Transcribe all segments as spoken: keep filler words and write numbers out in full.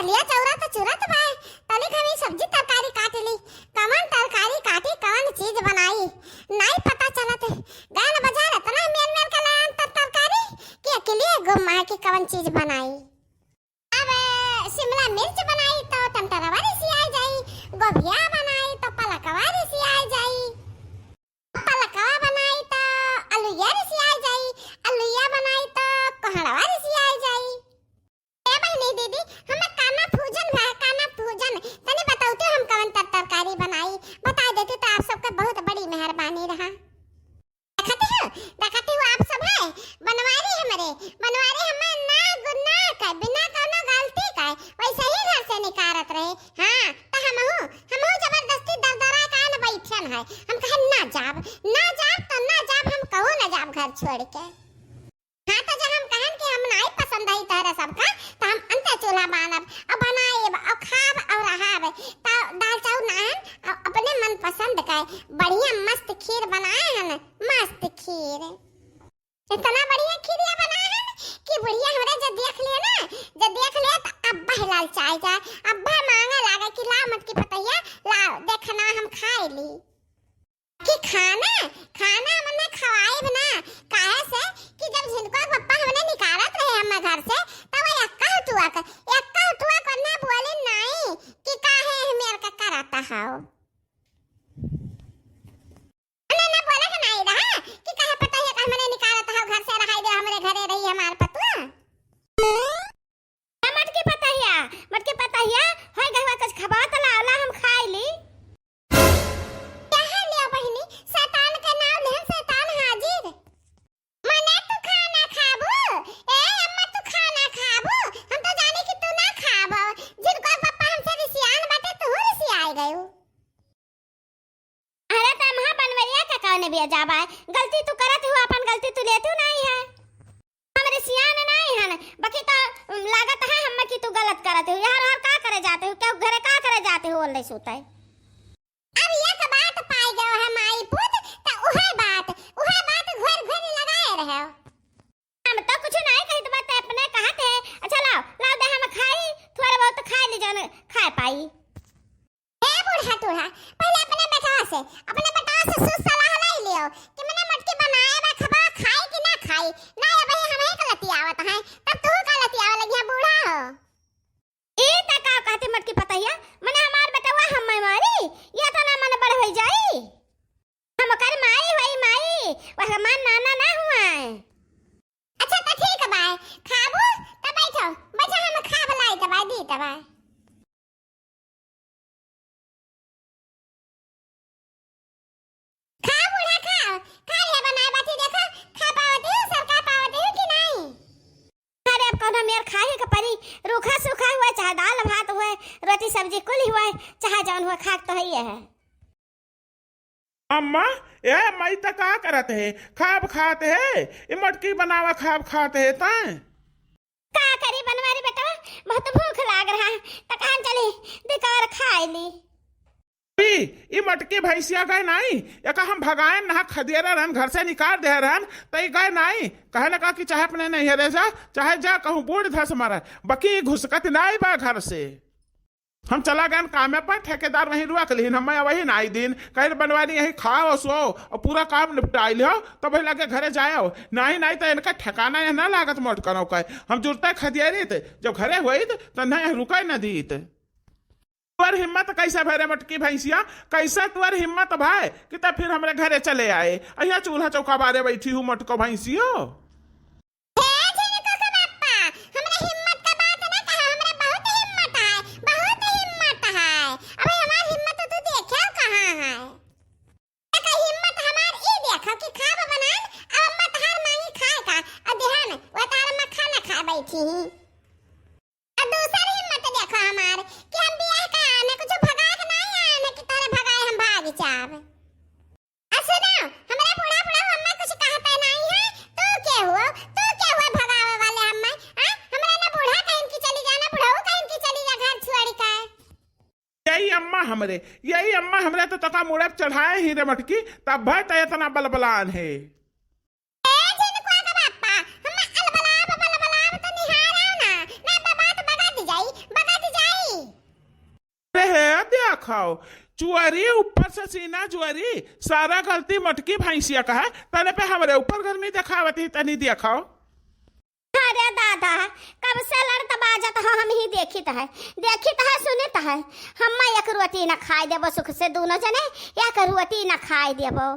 या चौरा तो चुरत बा, तनिक हम ई सब्जी तरकारी काट ली। कवन तरकारी काटी, कवन चीज बनाई, नाई पता चलत। गैन बाजार इतना मेर मेर के लायन तर तरकारी कि अकेले गुम है कि कवन चीज बनाई। अब शिमला मिर्च बनाई तो टमाटरवा रिसिया जाई, गोभिया बनाई तो पलकवा रिसिया जाई, पलकवा बनाई तो अलुइया रिसिया जाई, अलुइया बनाई तो कोहड़वा रिसिया जाई। ए बहिनी दीदी, हमें काना फूजन भा काना फूजन, तनी बतौती हम कवन तर तरकारी बनाई, बता देती तो आप सबके बहुत बड़ी मेहरबानी रहा। देखती हो, देखती हो आप सब है, बनवारी हमरे, बनवारी हमें ना गुनाह का, बिना कौनो गलती का, वैसे ही घर से निकारत रहे। हाँ, तो हमहू, हमहू जबरदस्ती दरदरा का न बैठन है। हम कहे ना जाब, ना जाब तो ना जाब, हम कहूँ ना जाब घर छोड़ के। हाँ, तो जब हम कहन कि हम नाई पसंद आई तहरा सबका, तो हम अंते चूल्हा बानब, और बनाएब, और खाब, और रहाब। तो दाल चाउर ना हन, और अपने मन पसंद का बढ़िया मस्त खीर बनाए हन, मस्त खीर। इतना बढ़िया खीरिया बनाए हन कि बुढ़िया हमरे जब देख ले ना, जब देख ले तो अब्बा ही लालचाए जाए, अब्बा मांगे लागे कि लाओ मटकी पतैया, लाओ, देखना हम खाए ली। कि खाना, खाना हमने खवाइब ना, काहे से कि जब झिनको के पप्पा हमने निकारत रहे हमें घर से, तब वो एक्का हुतुआ क, एक्का हुतुआ कन्ने बोली नाई कि काहे मेर के करत हौ। मने ना बोले के नाई रहा कि काहे पता है कि हमने निकारत हौ घर से, रहाई दे हमरे घरे रही हमार पतुआ। ए मटकी पतहिया, मटकी पतहिया, होई गहुआ कुछ खबा त लावला हम खाई ली। कहाँ लिया बहिनी, शैतान के नाम लेहन शैतान हाजिर। मने तू खाना खाबू? ए अम्मा तू खाना खाबू? हम तो जाने कि तू ना खाबो। जिनको पप्पा हमसे रिसियान बाटे, तू रिसियाए गयू। अरे त महा बनवरिया का कौने बिया जाबा है? गलती तू करत हो, अपन गलती तू लेतू नाई है। हमरे सियान नाई हन, बाकी तो लागत है हम्मे कि तू गलत करत हो। यार, यार का करे जाते हो? क्या घरे का करे जाते हो? ओल्ले सोता है। अब एक बात पाई गयो है माई पूत, त उहे बात, उहे बात घोर घोर लगाए रहे। हम तो कुछ नाई कहित बात अपने कहत है। अच्छा लाओ, लाओ दे हम खाई, थोड़ा बहुत खाई ली जौन खाए पाई। ए बूढ़ा टूढ़ा, पहिले अपने बेटवा से, अपने बेटवा से सुध सलाह लई लियो कि मने मटकी बनाए बा खबा खाई कि ना खाई, ना अबही हमही के लतियावत हैं, तब तू का लतियावे लगिया बूढ़ा हो। ई त का कहती मटकी पतहिया, मने हमार बेटवा हम्मे मारी, ये तो ना मन बढ़ होई जाई। हम ओकर माई होई माई, वह हमार नाना ना हुआ है। अच्छा त ठीक बा, खाबू त बैठो, बैठो हम खाब लाई तबा दी तबा। खा बूढ़ा खा, खा लिया बनाए बाटी देखो, खा पावती हो, सरका पावती हो कि नहीं? अरे अब कौनो मेर खाए के परी, रूखा सूखा हुआ, चाहे दाल भात हुआ, रोटी सब्जी कुल हुआ, चाहे जौन हुआ, खाक तो है ही है। अम्मा, ए अम्मा, ई त का करत है? खाब खात है, ई मटकी बनावा खाब खात है तैं। का करी बनवारी बेटवा, बहुत भूख लाग रहा है, त कहन चली दुई कौर खाए ली। ई, ई मटकी भैंसिया गए नाई, एका हम भगाएन नहा खदेरे रहन, घर से निकाल दे रहन, त ई गए नाई, कहे लगा कि चाहे अपने नैहरे जा, चाहे जा कहूँ बूढ़ धस मरे, बकी घुसकत नाई बा घर से। हम चला गएन कामे पर, ठेकेदार वहीं रुआ के लिहिन, हम वही नाई दिन, कहे बनवारी यहीं खाओ सो और पूरा काम निपटाई लियो, तब वही लगे घरे जाओ। नाई, नाई त इनका ठिकाना यह ना लागत मोटकनो का। हम जुरते खदियारी थे, जब घरे होई त, त नहीं रुके न दीत। तुअर हिम्मत कैसे भय रे मोटकी भैंसिया, कैसे तुअर हिम्मत भय कि तब फिर हमरे घरे चले आए, अहिया चूल्हा चौका बारे बैठी हूँ मोटको भैंसियो। हे झिनको के बापा, हमरे हिम्मत का बात ना कहा, हमरे बहुत हिम्मत है, बहुत हिम्मत है। अबे हमार हिम्मत तो तू देखे कहाँ है? एक हिम्मत हमार ई देखो कि खाब बनान, अब अम्मा तहार मांगी खाए का, और देहान वो तार अम्मा खाना खा बैठी ही। और दूसर हिम्मत देखो हमार कि हम बियाह का आने कुछ भगा के नहीं आने कि तोरे भगाए हम भाग जाब। आ सुनो, हमरा बूढ़ा बुढ़ऊ अम्मा कुछ कहते नहीं है, तू के हुआ, तू के हुआ भगावे वाले अम्मा? आ, हमरा ना बूढ़ा कहिन की चली जा, ना बुढ़ऊ कहिन की चली जा घर छोड़ के। यही अम्मा हमरे, यही अम्मा हमरे तो तका मुड़े चढ़ाए ही रे मटकी, तब भय त इतना बलबलान है। ए झिनकुआ के बापा, हम अलबलाब बलबलाब तो निहार आओ ना, ना तो बात बगत जाई, बगत जा खाओ। चुअरी ऊपर से सीना जुअरी, सारा गलती मोटकी भैंसिया का है, तने पे हमरे ऊपर गर्मी देखावत ही, तनी देखो। अरे दादा, कब से लड़त बाजत हो, हम ही देखित है, देखित है, सुनित है। हम एक रोटी न खाए देबो सुख से दूनो जने, एक रोटी न खाए देबो।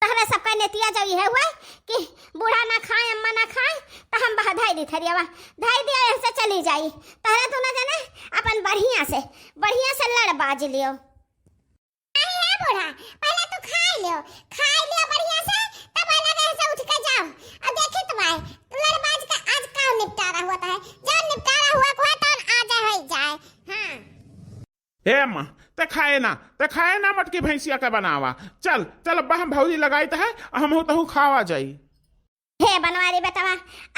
तहरे सबका नेतिया जब इहे हुए कि बूढ़ा ना खाए, अम्मा ना खाए, त हम बहा धई दी थरियावा, धई दिया, यहाँ से चली जाई। तहरे दूनो जने अपन बढ़िया से, बढ़िया से लड़ बाज लियो। नहीं है बूढ़ा, पहले तू खाई लियो, खाई लियो बढ़िया से, तब अलग यहाँ से उठ के जाओ। और देखित बाय, लड़ बाज के आज का निपटारा हुआ है, जब निपटारा हुआ को है, तब आ जाए, हो जाए। हाँ। हे अम्मा, ते खाए ना, ते खाए ना मोटकी भैंसिया के बनावा। चल, चल अब्बा, हम भौजी लगाइत है, हमहू तहू खावा जाई। हे बनवारी बेटवा,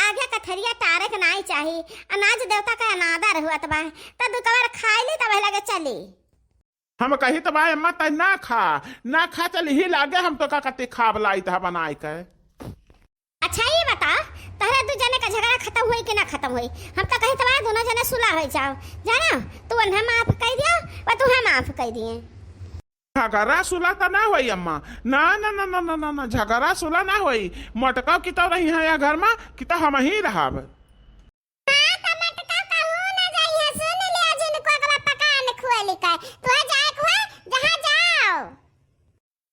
आगे कथरिया टारे के नाई चाही, अनाज देवता का अनादर हुअत बा, त दुकवर खाए ली तब लगे चली। हम कही त बा अम्मा, तै ना खा, ना खा, चल ही लागे हम तो का कति खाब लाइत है बनाए के। अच्छा, ई बता, तहरे दू जने का झगड़ा खतम होई कि ना खतम होई? हम तो कही तबा दूनो जने सुलह हो जाओ, जाना? तू उन्हें माफ कर दियो, वो तुहें माफ कर दिए। झगड़ा सुलह तो ना होई अम्मा, ना, ना, झगड़ा सुलह ना होई। मोटका की तो रही है यह घर में, कि तो हम ही रहब। हाँ, तो मटका कहूँ ना जाइहे, सुन लिया जिनको अगवा पकान खुएली का। तुहे जाए के हुए, जहाँ जाओ।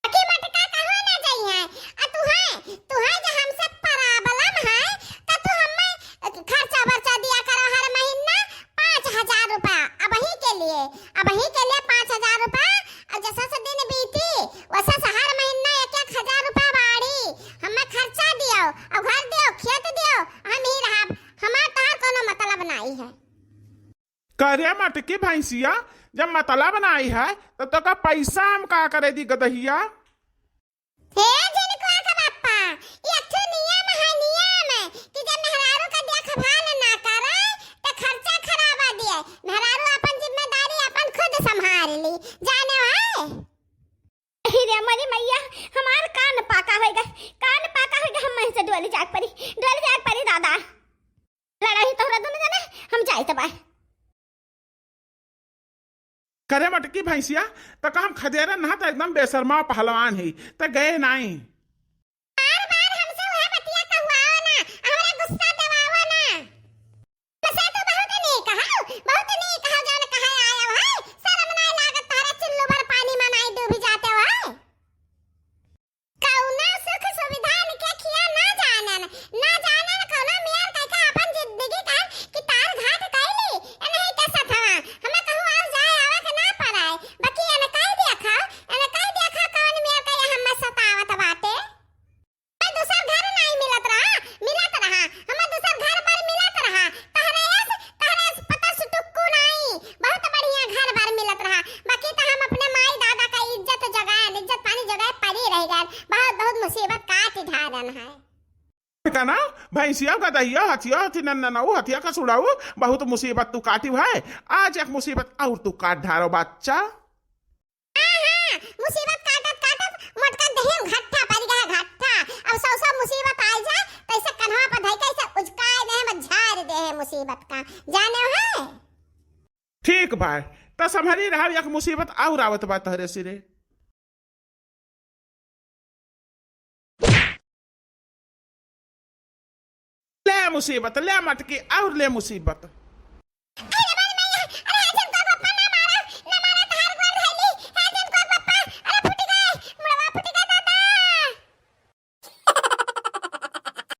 बाकी मटका कहूँ ना जाइहे। आ तुहे, तुहे जो हमसे problem है, तो तू हमें खर्चा वर्चा दिया करो हर महीना पाँच हजार रुपया, अबही के लिए, अबही के लिए पाँच हजार रुपया। और जैसा से दिन बीती, वैसा से हर महीना एक एक हजार रुपया बाड़ी। हमें खर्चा दियो, और घर दियो, खेत दियो, हम ही रहब। हमार तहार कोनो मतलब नाई है। करे मटकी भैंसिया, जब मतलब नाई है, तो तोका पैसा हम का करे दी गदहिया? हे जिनको का बापा, ये एक ठो नियम है, नियम, कि जब मेहरारू का देखभाल ना करे, तो खर्चा खराबा दिए। मेहरारू अपन जिम्मेदारी अपन खुद संभाल ली, जाने है? अरे रे मोरी मैया, हमार कान पाका होइगा, कान पाका होइगा, हम महीं से डोली जाग परी, डोली जाग परी दादा। लड़ाई तोहरा दोनों जने, हम जाइत बाय। करे मटकी भैंसिया, त का हम खदेरन ना, त एकदम बेशर्मा पहलवान ही, त गए नाई। बार बार हमसे वह बतिया कहुआओ ना, हमरा गुस्सा देवाओ ना। बसे तू बहुत नीक हौ, बहुत नीक हौ, जान कहे आयो है, शर्म नाय लागत तोहरा चुल्लू भर पानी में नाय डूबी जाते हो। कौनो सुख सुविधा इनके खिया ना जानन, ना जानन कौनो मेर कइके आपन जिंदगी का कि तार घाट कइली, इन्हीं के सथवा। हमें कहूँ और जाए आवे के ना पड़ाए, बाकी इनका ही देखा, इनका ही देखा कौन मेर कइके हमें सतावत बाटे। दूसर घर नाई मिलत रहा, मिलत रहा, हमें दूसर घर पर मिलत रहा। तहरे अस, तहरे अस पता सुटुक्कू नाई, बहुत बढ़िया घर बार मिलत रहा। बाकी तो हम अपने माई दादा का इज्जत जगाए, इज्जत पानी जगाए परी रह गए। बहुत, बहुत मुसीबत काट ढारन है। का ना, भैंसिया गदहिया, हथिया, हथी नन्ना नऊ, हथिया का सुड़ाऊ, बहुत मुसीबत तू काटी है। आज एक मुसीबत और तू काट ढारो बच्चा। हाँ, हाँ, मुसीबत काटत, काटत मोटका देहिम घट्ठा पड़ गया, घट्ठा। अब सौ, सौ मुसीबत आ जाए, तो ऐसे कन्हवा पर धई के ऐसे उचकाए देहे, बस झाड़ देहे मुसीबत का। जाने हो है? ठीक बा, त संभरी रहा, एक मुसीबत और आवत बा तहरे सिरे। ले मुसीबत, ले मटकी, और ले मुसीबत।